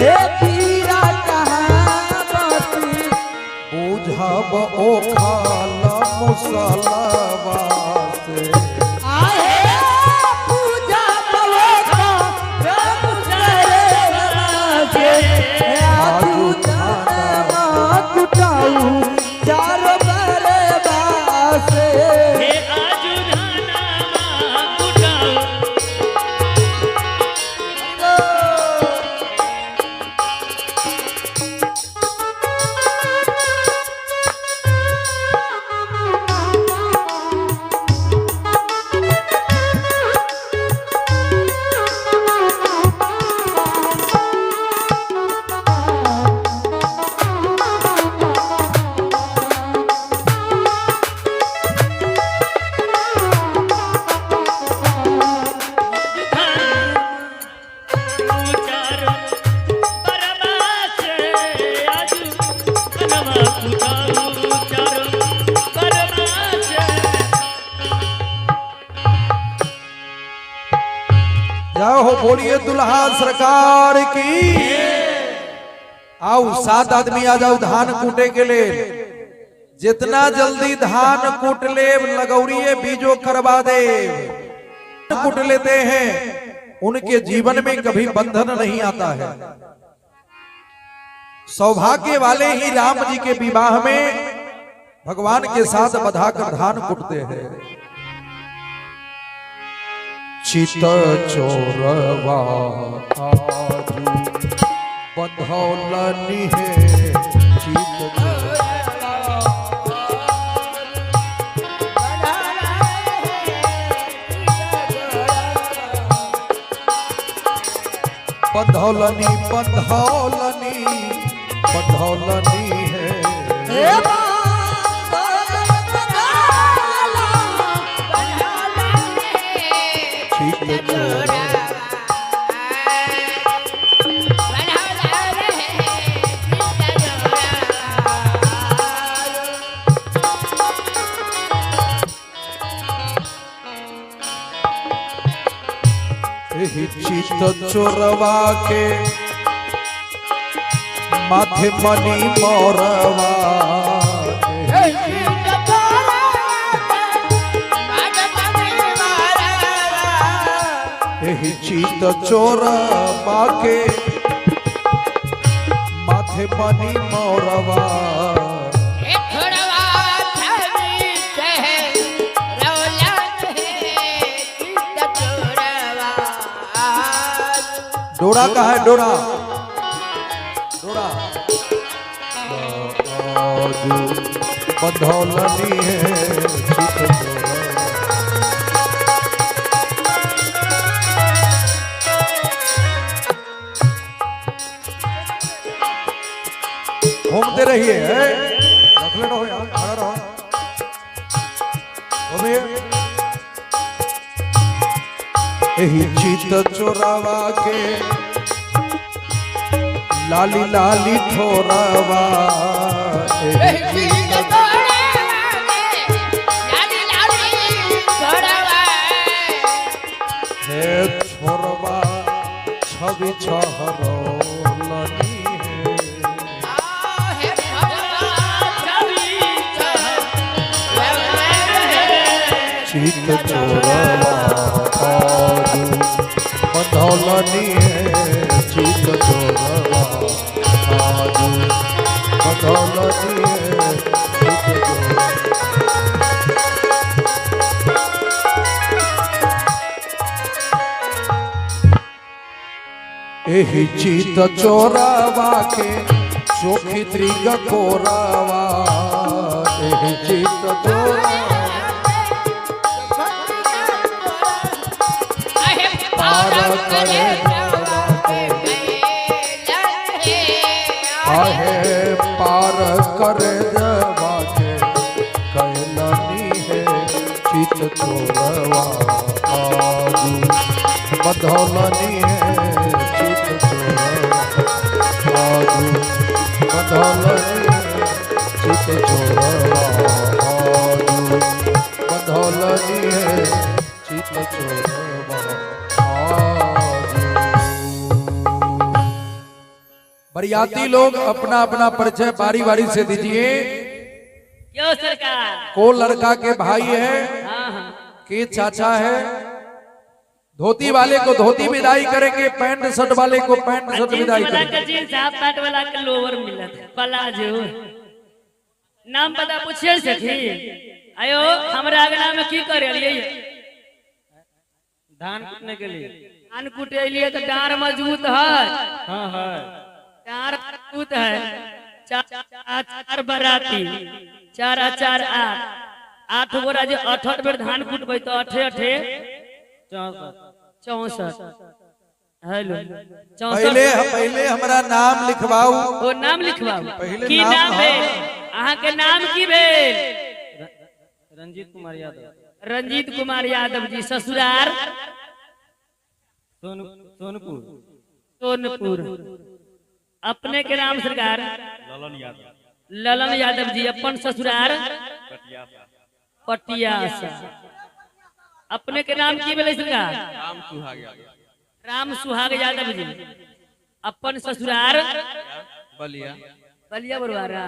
हे पीरा कहावती बुझब ओखल मुसलवा से। आहे पूजा बलोका से आजू धनमा कुटाऊ चार बरे बासे। हे आजु धानामा कुटाऊ। चार बरबासे आजु धनमा कुटाऊ चार बरबासे। जाओ हो, बोलिए दुल्हा सरकार की। आओ 7 आदमी आ जाओ धान कूटे के लिए। जितना जल्दी धान कूट ले लगौरिये बीजो करवा दे। कूट लेते हैं उनके जीवन में कभी बंधन नहीं आता है। सौभाग्य वाले ही राम जी के विवाह में भगवान के साथ बधाकर धान कूटते हैं। चित चोरवा आजू बंधौलनी है चित बंधौलनी बंधौलनी बंधौलनी है। हे चित चोरवा एही चित चोरवा के माथे मनी मोरवा। एही चित चोरवा के माथे मनी मोरवा। डोरा का है डोरा डोरा आजू बंधौलनी है चित चोरवा। घूमते रहिए, रख ले रहो यार, खड़ा रहो। घूमिए। एही चित चोरावा के लाली लाली ठोरावा। एही हे छोरवा छवि छहरौलनी है। चित चोरवा आजू बंधौलनी है चित चोरवा आजू बंधौलनी है चित चोरवा। एही चित चोरवा के चोखी त्रिग कोरावा। एही चित चोरवा पार करे आहे पार करे जवा के कैलनी है चित चोरवा आजू बंधौलनी है चित चोरवा आजू बंधौलनी है चित चोरवा आजू बंधौलनी है चित चोरवा आजू। बरियाती लोग अपना अपना परिचय बारी बारी से दीजिए। क्यों सरकार? को लड़का के भाई है, हाँ हाँ। के चाचा है। धोती वाले को धोती विदाई करेंगे, पैंट शर्ट वाले को पैंट शर्ट जींस विदाई वाला करेंगे। के जींस, हाफ पैंट वाला के लोअर मिलत, प्लाजो। नाम पता पूछिए सखी। आयो हमरा अगना में की करे लिए? धान कूटने के लिए। धान कूटे लिए तो डार मजबूत है। हाँ है। डार मजबूत है। चार चार बराती, 4 4 8, 8 गोरा जे 8 8 बेर धान कुटबै तो 8 8 64। 64। हेलो 64। पहले पहले हमारा नाम लिखवाऊ। ओ नाम लिखवाऊ। पहले की नाम, नाम हाँ। भेल अहाँ के? नाम की भेल? रंजीत कुमार यादव। रंजीत कुमार यादव जी, ससुरार? सोनपुर। सोनपुर। अपने के नाम सरकार? ललन यादव। ललन यादव जी, अपन ससुरार? पटियासा। अपने के नाम की भेलै सरकार? राम सुहाग यादव। राम सुहाग यादव जी, अपन ससुरार? बलिया। बलिया बरुआरा।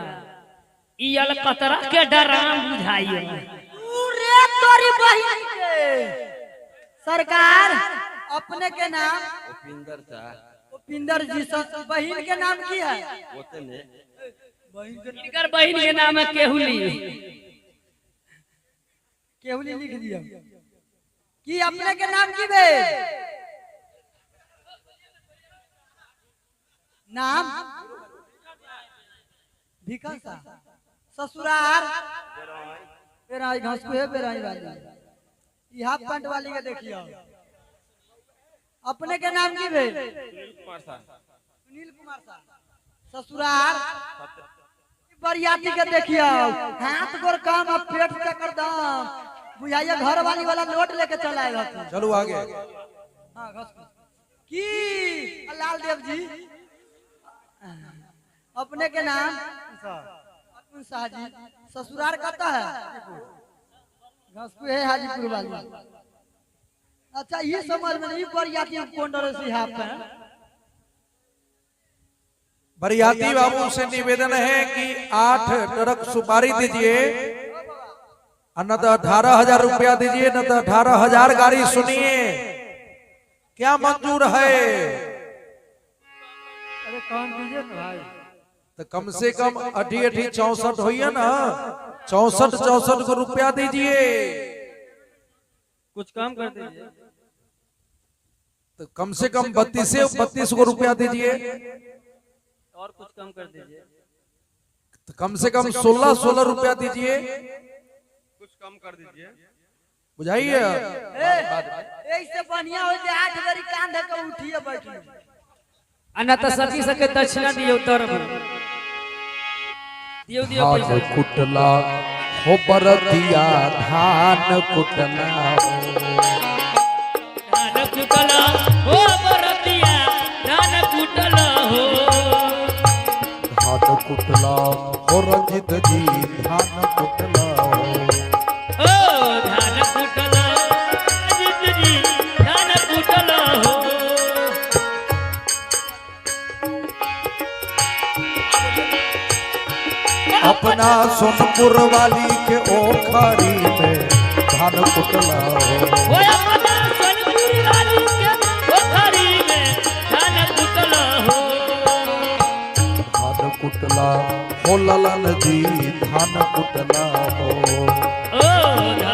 ई अलकतरा के डराम बुझाइए। पूरे तोरी बहिन के। सरकार अपने के नाम? उपिंदर शाह। उपिंदर जी, बहिन के नाम की है? ओतने। बहिन के इनकर बहिन के नाम है केहुली। केहुली लिख दिया। की अपने के नाम की भेल? नाम भिखन शाह, ससुरार बेराई घास है बेराई वाली। ई हाफ पैंट वाली के देखियो। अपने के नाम की भेल? सुनील कुमार शाह, ससुरार? बरियाती के देखियो, हाथ गोर कम आ पेट चकर दम, बुझाइए घर वाली वाला लोट लेके चल आए हथिन। चलो आगे। हाँ घस की लाल देव जी, अपने के नाम? अतुल शाह जी, ससुराल कता है? घसकू है हाजीपुर वाली। अच्छा ये समझ में नहीं बरियाती कौन डरे सी हाफ पैंट। बरियाती बाबू से निवेदन है कि 8 ट्रक सुपारी दीजिए और न तो 18,000 रुपया दीजिए, न तो 18,000 गाड़ी सुनिए। क्या मंजूर है? अरे कम दीजिए ना भाई। तो कम से कम 8 8 64 होइए ना, 64 64 को रुपया दीजिए। कुछ कम कर दीजिए। तो कम से कम 32 32 को रुपया दीजिए। और कुछ कम कर दीजिए। तो कम से कम 16 16 रुपया दीजिए। कुछ कम कर दीजिए। बुझाइए। ऐसे बढ़िया हो जाए 8 बेरी कान धके उठिए बैठी। आ न त सखी सके दक्षिणा दियौ तरफ दियौ दियौ धान पैसा। कुटला हो बरतिया, धान कुटला हो। धान कुटला हो बरतिया, धान कुटला हो। धान कुटला हो रंजित जी, धान कुटला हो। ओ धान कुटला रंजित जी, धान कुटला हो। अपना सोनपुर वाली के ओखरी में धान कुटला हो। ओ अपना सोनपुर वाली के पोखरी में धान कुटला हो। धान कुटला हो ललन जी, धान कुटला हो। ओ धान